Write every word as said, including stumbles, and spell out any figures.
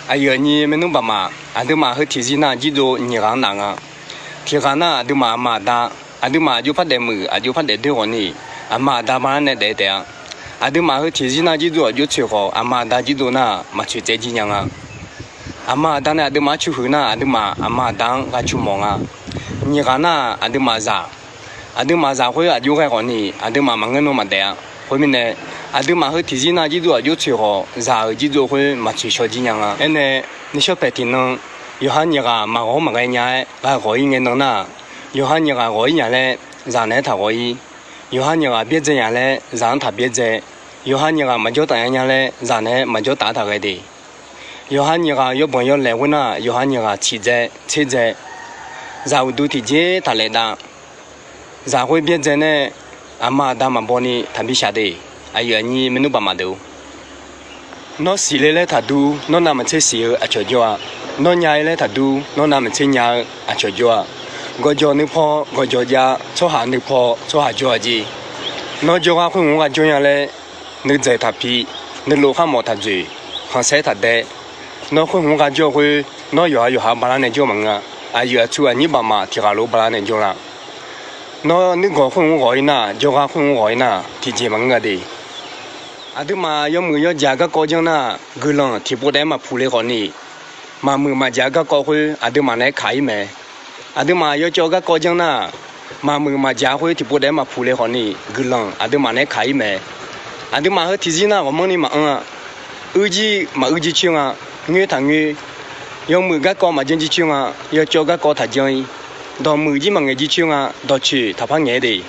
Aqyuif aqnyir maernmr baqmaf, aqduimaf heu tiqzir nar jirdzov nyiq ghaq-anr naf nga. Tiq ghaq nar aqduimaf aqma aqda, aqduimaf aqjox par daefmuiq aqjox par daefdoer ghawqni, aqma aqda bala nae daef taef-a. Aqduimaf heu tiqzir nar jirdzov aqjox tsoeq khawf, aqma aqda jirdzov nar maqtsoeq tsaev jir nya nga. Aqma aqda nae aqduimaf-anr cu huiq nar, aqduimaf aqma aqda-anr ghaq cu mawf nga. Nyiq ghaq nar aqduimaf zaq, aqduimaf zaq khoer aqjox ghae khawfni, aqduimaf maqngeur nan maqdaef-a. Khoermirnae, aqduimaf heu tiqzir nar jirdzov aqjox tsoeq khawf, zaq-euq jirdzov khoer maqtsoeq shaw jir nya nga. Aernae, nuishawr paeq tiqnan, yawqha nyiq ghaq maqghawq-awr maqghae nya-aer ghaq ghawq-ir ngae nan nar, yawqha nyiq ghaq ghawq-ir nya laer zaq naeq-aer taq ghawq-ir. Yawqha nyiq ghaq byaerdzae nya laer zaq-anr taq byaerdzae. Yawqha nyiq ghaq maqjawr taf nya nya laer zaq naeq-aer maqjawr taf-aer taq ghae de. Yawqha nyiq ghaq yawbanq yawlaeq khoer nar, yawqha nyiq ghaq ciqdzae tserdzae. Zaq uqduq tiqjeq taqlaef dav. Zaq khoer byaerdzae nae, aqma aqda maqbaw ni taqbi shaq de. Aqyuif aqnyir maernmr baqmaf deuq, nawr siqle laer taqdur, nawr navmaqtser siq-eu aqcawq jawr-a. Nawr nya-ir laer taqdur, nawr navmaqtser nya-eu aqcawq jawr-a. Gawqjawq nuipaw gawqjawq jav, tsawrhaq nuipaw tsawrhaq jawr-a jeq. Nawr jawrgar khoerhmq-anr ghaq jawr nya laer, nuidzaeq taqpi, nuilof kharmawf taqdzoeq, khanqsaer taqdae. Nawr khoerhmq-anr ghaq jawr khoer, nawr yawqha yawqha bala nae jawr maqngeur-a. Aqyuif aqtsu aqnyir baqmaf tiq ghaq lof bala nae jawr la. Nawr nuirgawq khoerhmq-anr ghawq-ir nar, jawrgar khoerhmq-anr ghawq-ir nar, tiqjeq maqngeur-a de. Aqduimaf yawmuiq yawjaq garkawv janr nar, guiqlanq tiqpov taef-aer maqpuq le khawfni, maqmuiq maqjaq-eu garkawv khoer aqduimaf naeq-aer kaq-ir mae. Aqduimaf yawcawv garkawv janr nar, maqmuiq maqjaq khoer tiqpov taef-aer maqpuq le khawfni, guiqlanq aqduimaf naeq-aer kaq-ir mae. Aqduimaf heu tiqzir nar ghawqmanrni maqanr-a. Uir jir maquir jir coer nga, ngoer taqngoer. Yawmuiq garkawv maqjan jir coer nga, yawcawv garkawv taqjan-ir. Dawqmuiq jir maqngaeq jir coer nga, dawqcoeq taqpar ngaeq-aer de.